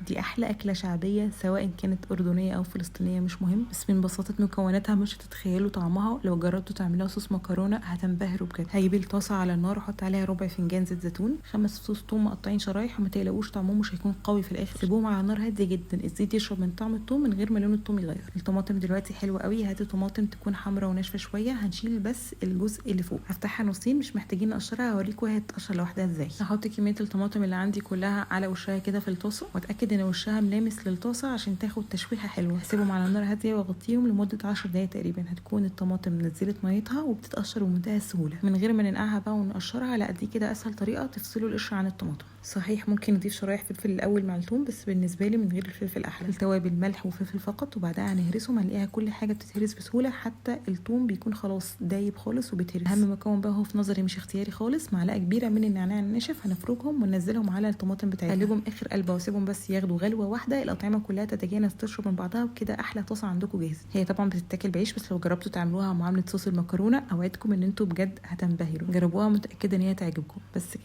دي احلى اكله شعبية سواء كانت اردنية او فلسطينية مش مهم، بس من بساطة مكوناتها مش هتتخيلوا طعمها. لو جربتوا تعملوها صوص مكرونه هتنبهروا بجد. هجيب الطاسه على النار واحط عليها ربع فنجان زيت زيتون، 5 فصوص ثوم مقطعين شرايح، وما تقلقوش طعمهم مش هيكون قوي في الاخر. سيبوهم على نار هادية جدا، الزيت يشرب من طعم الثوم من غير ما لون الثوم يغير. الطماطم دلوقتي حلوة قوي، هاتوا طماطم تكون حمراء وناشفه شوية، هنشيل بس الجزء اللي فوق. هفتحها نصين مش محتاجين نقشرها، هوريكم وهي تتقشر لوحدها ازاي. هحط كمية الطماطم اللي عندي كلها على وشها كده في الطاسه، واتاكد ان وشها ملامس للطاسه عشان تاخد تشويحه حلوة. هسيبهم على نار هادية واغطيهم لمدة 10 دقايق تقريبا. هتكون الطماطم نزلت ميتها وبتتقشر بمنتهى السهولة من غير ما ننقعها بقى ونقشرها. لا دي كده اسهل طريقه تفصلوا القشر عن الطماطم. صحيح ممكن نضيف شرايح فلفل الاول مع الثوم، بس بالنسبة لي من غير الفلفل احلى. التوابل ملح وفلفل فقط، وبعدها هنهرسهم. هنلاقيها كل حاجة بتتهرس بسهولة، حتى الثوم بيكون خلاص دايب خالص وبيتهرس. اهم مكون بقى هو في نظري مش اختياري خالص، معلقه كبيرة من النعناع الناشف، هنفركهم وننزلهم على الطماطم بتاعتنا. قلبهم اخر قلبه واسيبهم بس ياخدوا غلوه واحدة، الاطعمة كلها تتجانس تشرب من بعضها، وكده احلى طاسه عندكم جاهزة. هي طبعا بتتاكل بعيش، بس لو جربتوا تعملوها معاملة صوص المكرونه اوعدكم ان انتوا بجد هتنبهروا. جربوها، متاكدة ان هي تعجبكم. بس كده.